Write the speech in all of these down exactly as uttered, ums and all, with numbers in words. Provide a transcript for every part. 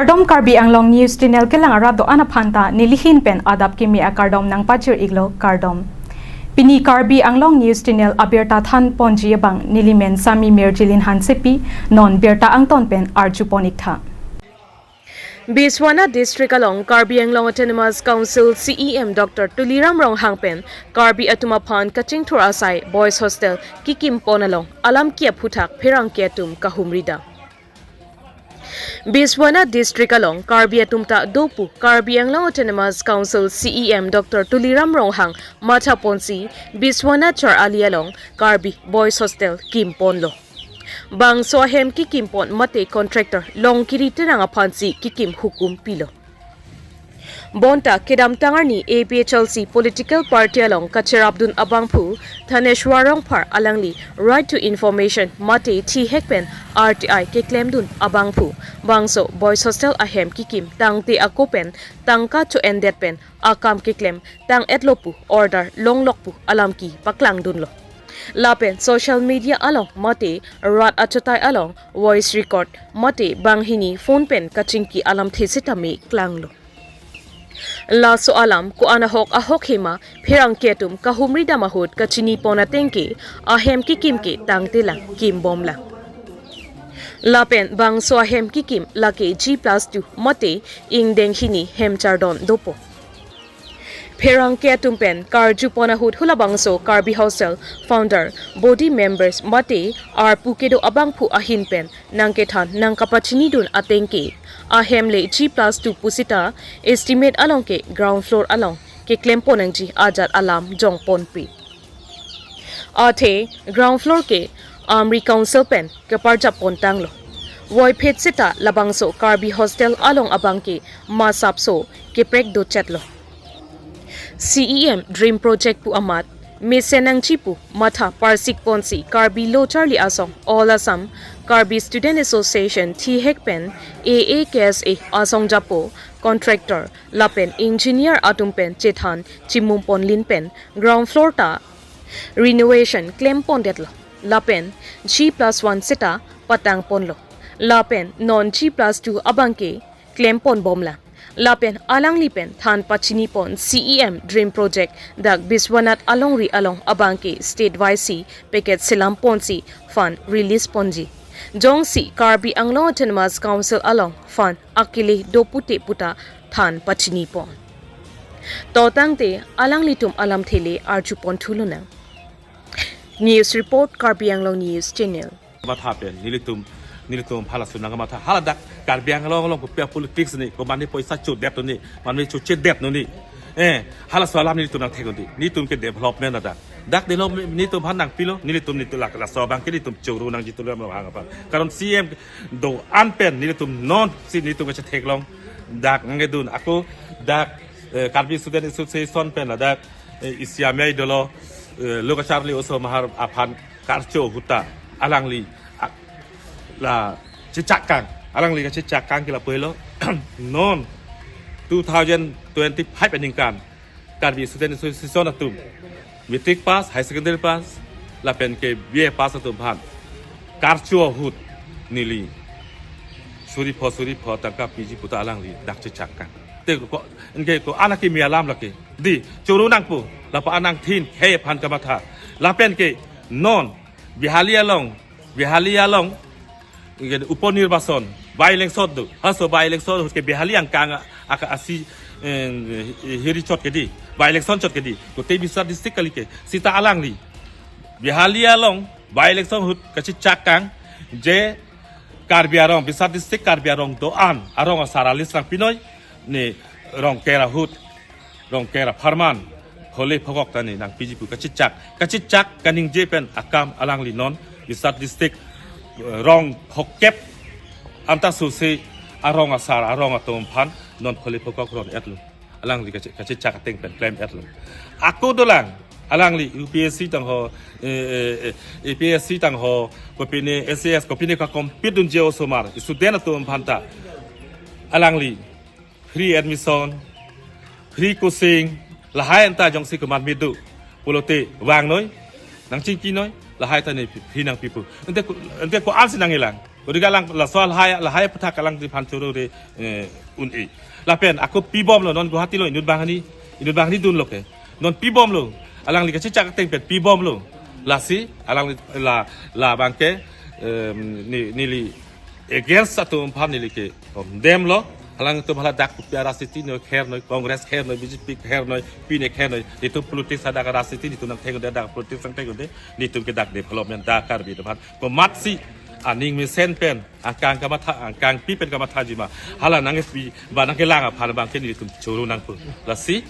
Kardom, Karbi Anglong News Channel kelang arat do-an aphan ta nelihin pen adap kimi akardom nangpachir-iklo, kardom. Pini Karbi Anglong News Channel abirta than ponji abang nelimen Sami Mirjilin Hansepi, non birta angton pen arju pon-iktha. Biswanath District along Karbi Anglong Autonomous Council C E M Doctor Tuliram Ronghang pen Karbi atum aphan kachingthur asai Boys Hostel kikim pon along alam ki aphuthak pherangke atum kahumri dam. Biswanath District along Karbi atum ta do pu Karbi Anglong Autonomous Council C E M Doctor Tuliram Ronghang matha ponsi Biswanath Char Ali along Karbi Boys Hostel kim ponlo. Bangso ahem kikim pon mate contractor Longkiri Terang aphansi kikim hukum pilo. Bonta kedamtang arni A P H L C political party along kacherapdun abangphu Thaneshwar Rongphar alangli Right to Information mate thihek pen R T I keklemdun abangphu bangso Boys Hostel ahem kikim tangte ako pen tangka cho-endet pen akam keklem tang-etlo pu order longlok pu alam ki paklangdunlo. Lapen social media along mate rat achotai along voice record mate banghini phone pen kachingki alamthe sitame klanglo. Laso alam ko-an ahok ahok hema pherangke atum kahumri dam ahut kachini pon ateng ke ahem kikim ke tangte lang kim bomlang. Lapen bangso ahem kikim lake G plus two mate ingdeng hini hem chardon dopo. Pherangke atum pen karju pon ahut hulabangso Karbi Hostel founder, body members mate arpu kedo abangphu ahin pen nangkethan nangkapachinidun ateng ke ahem le G plus two pusita estimate along ke ground floor along keklem pon nangji ajat alam jong ponpe. Athe ground floor ke Amri Council pen keparjap pon tanglo. Voiphit seta labangso Karbi Hostel along abang ke masapso keprek dochetlo. C E M Dream Project pu amat mesen nangji pu matha parsik ponsi Karbi Lo Charli Asong, All Assam Karbi Student Association thihek pen A A K S A asong japo, contractor lapen engineer atum pen chethan chimum ponlin pen ground floor ta renovation klem pondetlo. Lapen G plus one seta patang ponlo. Lapen non G plus two abang ke klem pon bomlang. Lapen alangli pen than pachini pon C E M Dream Project dak Biswanath alongri along abang ke state wise si packet selam ponsi fund release ponji. Jongsi Karbi Anglong Autonomous Council along fund akele do pute puta than pachini pon. To tangte alanglitum alamthe le arju pon thulonang. News report, Karbi Anglong News Channel. Matha pen nelitum, nelitum halaso nangmatha, haladak Karbi Anglong along kopia politics ni, ko mane poisa chodet ni, mane chochedet ni. Eh, halaso alam nelitum nangthek undi. Nelitum ke development ada. Dak development nelitum aphan nangpilo, nelitum nelitum lak laso abang ke nelitum choro nangji Tuliram Ronghang aphan. Karon C E M do-an pen nelitum non si nelitum kachetheklong. Dak ngedun ako dak, eh, Karbi Student Association pen ladak, eh, isi amei dolo, eh, Lo Charli Asong Mahar aphan karcho ahut ta alangli, ah, la chechak kang, alangli kachechak kang ke lapu helo. Non two thousand twenty-five aningkan Karbi Student Association atum, matric pass, higher secondary pass, lapen ke B A pass atum aphan karcho ahut neli suri pho suri pho tangka piji puta alangli dak chechak kang. Te ko, anke ko-an akimi alam lake. Dei, choro nangpo, lapu-an nangthin khei aphan kamatha. Lapen ke non Behali along, Behali along, ingke uponirbason, by-election do. Halaso by-election ahut ke Behali angkang aka asi, eh, hiri chot ke dei, by-election chot ke dei. Kote Biswanath district kali ke, seta alangli Behali along by-election ahut kachechak kang, je Karbi arong, Biswanath district Karbi arong do-an arong asar a-list nangpinoi, ne Rongker ahut, Rongker apharman phole phokok ta ne nangpiji pu kachechak, kachechak kaningje pen akam alangli non Biswanath district, eh, rong phokep anta sose arong asar arong atum aphan non phole phokok ron-etlo. Alangli kache-, kachechak ateng pen klem-etlo. Ako dolang, alangli U P S C tangho, eh, eh, eh, A P S C tangho, kopine S A S, kopine ka-compete dunji osomar, student atum aphan ta alangli free admission, free coaching, lahai anta jongsi komat midu pulote vangnoi, nangchingkinoi, lahai ta ne free nangpipo. Ante ko, ante ko-ansi nangkelang. Guri alang laso lahai lahai aputhak alangliphan choro re, eh, un-e. Lapen ako pibomlo non Guwahati lo inut banghini, inut banghini dunlo ke. Non pibomlo, alangli kachechak ateng pen pibomlo. Lasi alangli la, labang ke, em, ne, neli against atum aphan neli ke condemn lo. Alangtum hala dak kopi arajniti noi, kher noi, Congress kher noi, B J P kher noi, pine kher noi. Netum politics adak arajniti, netum nangthengde dak politics nangthengde, netum ke dak development dak Karbi atum aphan komatsi aning mesen pen, angkang kamatha, angkangpi pen kamathaji ma, hala nangkepi ba nangkelang aphan abang ke nelitum choro nangpo. Lasi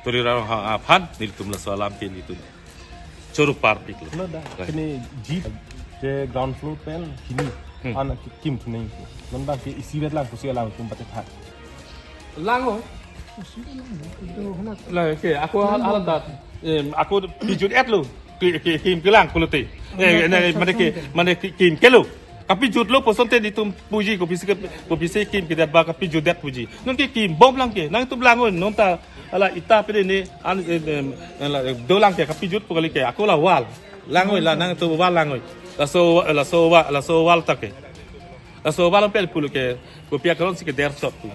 Tuliram Ronghang aphan nelitum laso alam ke nelitum choro parpiklo. Lo dak, kini jeep ke ground floor pen hini, hmm, an kim thuning. Non abang ke isivet lang pusi alangtum pathethan. Lang o. Lang ke, ako hal-, halat dat. Em, ako pijut-etlo. Ki, ki, kim kelang pulote. Eh, ne, mane ke, mane ki, kim kelo. Kapijutlo pu asonte netum puji, kopisi ke, kopisi kim kedet ba kapijutdet puji. Non ke kimbom lang ke. Nangtum lang o, non ta hala ita pede ne an, eh, em, ala, eh, dolang ke kapijut pu kali ke. Ako la wall. Lang o la nangtum wall lang o. Laso, laso wa-, laso wall ta ke. Laso wall pen pulo ke. Kopi akaron si keder chot pu.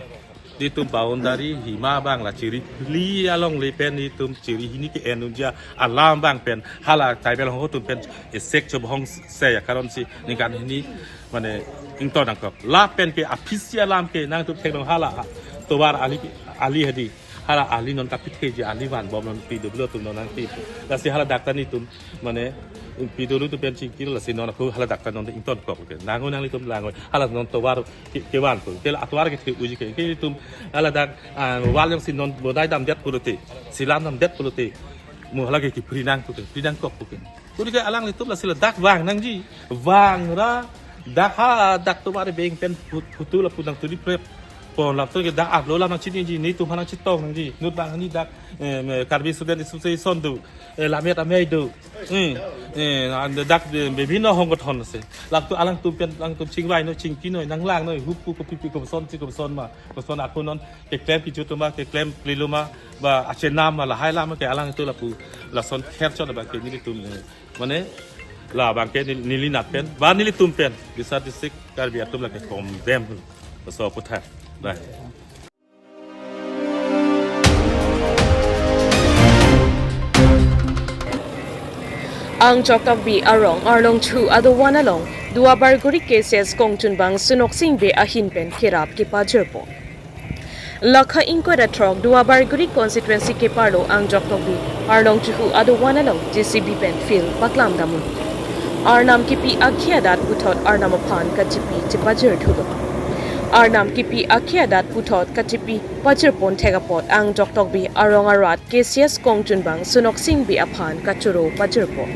Netum boundary hima abang la chiri phli alongle pen netum chiri hini ke-en unji alam abang pen hala tribal hong atum pen esek chobohong se akaron si ningkan hini mane ington nangkok. Lapen ke aphisi alam ke nangtum theklong hala tovar ali, ali hadi. Hala ali non kapitheji, ali vanbom non P W atum non nangpi. Lasi hala dak ta netum mane P W atum pen chingkir, lasi non ako hala dak ta non ingtonkok ke. Lang o nanglitum lang o. Hala non tovar ke, kevan pu. Ke la atovar kethe uji ke. Ke netum hala dak, ah, wall jongsi non bonai damdet pulote, silam damdet pulote, mo hala ke kipri nang pu ke, pri nangkok pu ke. Kuri ke alanglitum lasi ladak vang nangji. Vang ra dak ha dak tovar beng pen phut-, phutu lapu nangturi prep. Pon lapu ke dak arlo lam nangchiniji, netum aphan nangchetong nangji. Inut banghini dak, eh, Karbi Student Association do, eh, Lammet Amei do. Hmm. Eh, an dak, eh, bibhinno hongkothon ase. Lapu alangtum pen, alangtum chingvai noi, chingki noi, nanglang noi, hupu kopipi koson si koson ma. Koson ako non keklem pijut ma, keklem klilo ma, ba achenam ma, lahai lam ke alangtum lapu lason kher chot ba ke nelitum, eh, mane labang ke neli, neli nat pen ba nelitum pen Disa district Karbi atum lake condemn. Laso aputhak. Bye. Angjok Tokbi arong Arlongchu adovan along Duarbagori K C S kongchunbang Sunoksing Bey ahin pen kerap kepajirpo. Lakha ingkoi ra throk Duarbagori constituency keparlo Angjok Tokbi Arlongchu adovan along J C B pen fill paklam dam un. Arnam kipi akhei adat puthot Arnam aphan kachipi chepajir thulo. Arnam kipi akhei adat puthot kachipi pajirpon thek apot Angjok Tokbi arong arat K C S kongchunbang Sunoksing Bey aphan kachoro pajirpo.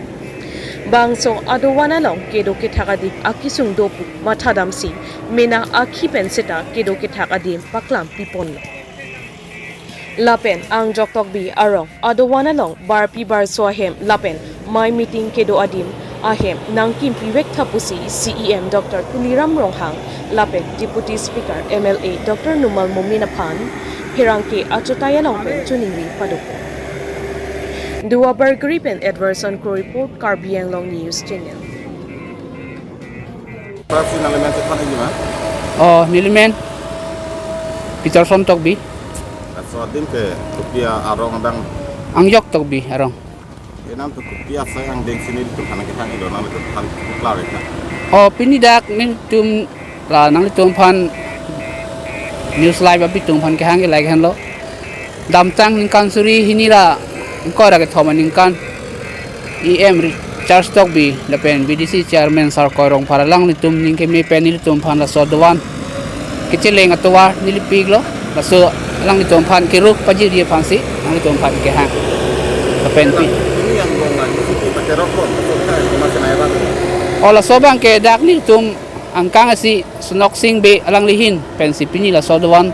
Bangso adovan along kedo kethak adim akesung do pu mathadamsi mena akhi pen seta kedo kethak adim paklam piponlo. Lapen Angjok Tokbi arong adovan along barpi barso ahem lapen mei meeting kedo adim ahem nangkimpi vek tha pusi C E M Doctor Tuliram Ronghang lapen Deputy Speaker M L A Doctor Numal Momin aphan pherangke achatai along pen choningri padokok. Duarbagori pen Edwardson Kro report, Karbi Anglong News Channel. Pasi nangli men chethan nangji ma? Oh, neli men Peterson Tokbi. Laso adim ke kopi arong abang? Angjok Tokbi arong. Enam tu kopi asai angdeng si nelitum aphan kehang ido, nanglitum aphan klar ya. Oh, pini dak nelitum la nanglitum aphan News Live abitum aphan kehang ke like henlo. Damtang ningkan suri hini ra ingkoi ra kethom aningkan E M Ri-, Charles Tokbi lapen B D C Chairman Sar Koirong Phar alanglitum ning keme pen nelitum aphan laso dovan kecheleng atovar neli piklo, laso alanglitum aphan keruk pajirji aphansi alanglitum aphan kehang. Lapen pi. Ini yang bong lagi sih kita kerok kok, masuk ke rumah senai bang. Oh, laso abang ke dak nelitum angkang asi Sunoksing Bey alangli ahin pensi pini laso dovan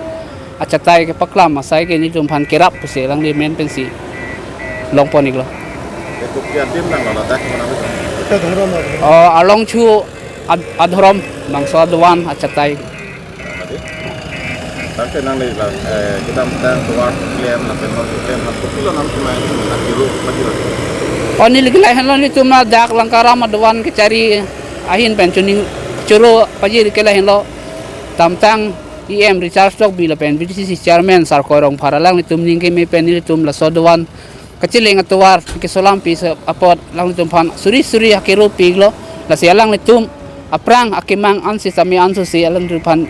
achatai kepaklam asai ke nelitum aphan kerap pusi alangli men pensi longpon iklo. Itu kia tim nang lo dak mana itu? Oh, Arlongchu ad-, adhorom bangso adovan achatai. Tangke nangli la, eh, kedamtang tovar klem lapen non klem hap kopilo nangtum mai akiru pajir. Oh, neli ke lahenlo, nelitum dak Langkaram adovan kechari ahin pen choning Choro pajir ke lahenlo, damtang E M Richard Tokbi lapen V D C C chairman Sarkoi Rongphar alanglitum ning keme pen nelitum laso dovan kacheleng atovar kesolam pi se apot alanglitum aphan suri suri akero pilo. Lasi alanglitum aphrang akemang ansi sitame ansose alanglitum aphan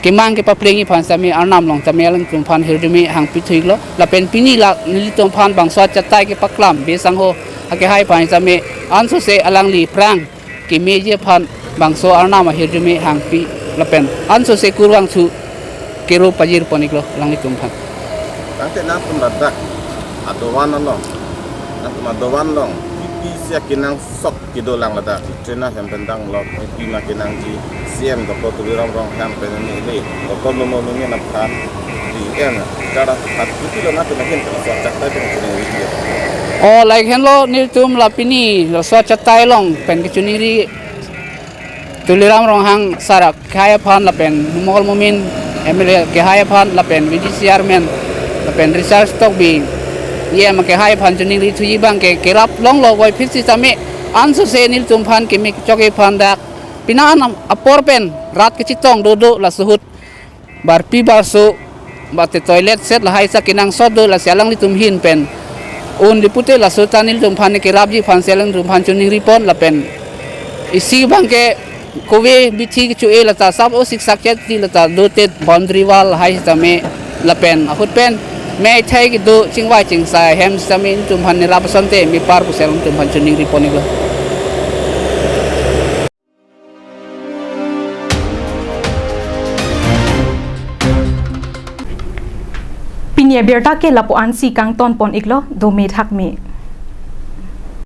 kemang kepaplengji aphan sitame arnam along sitame alanglitum aphan hirjume hangpi thuilo. Lapen pini la nelitum aphan bangso achatai kepaklam Bey Sangho akehai aphan sitame ansose alangli aphrang kemeji aphan bangso arnam ahirjume hangpi lapen ansose kurvangthu kero pajir pon-iklo alanglitum aphan. Tangte nangtum ladak adovan along, nangtum adovan along, P P si akenangsot kedolang ladak, trainer hem pen danglo, P P ma kenangji, C M Doctor Tuliram Ronghang pen M L A, Doctor Numal Nungin aphan, D M, Richard aphan, P P lo nangtum ahin pen so achatai pen chiningri. O, lahai henlo nelitum la pini laso achatai along pen kechiningri Tuliram Ronghang sar akehai aphan lapen Numal Momin M L A akehai aphan lapen V D C chairman lapen Richard Tokbi E M akehai aphan chiningri thuji abangke kerap longlo, puvoiphit sitame ansose nelitum aphan keme kechok aphan dak pini an apor pen rat kechetong dodo laso ahut barpi barso mate toilet set lahai sa kenangsot do, lasi alanglitum ahin pen un di pute laso ta nelitum aphan kerapji aphan si alanglitum aphan chiningri pon lapen isi abangke kove bithi kecho-e lata sap o siksak chet ti lata dotet boundary wall lahai sitame lapen ahut pen mei thai kedo chingvai chingsai ahem sitame nelitum aphan nerap asonte mepar pusi alanglitum aphan chiningri pon-iklo. Pini abirta ke lapu-ansi kangton pon-iklo, dome thakme.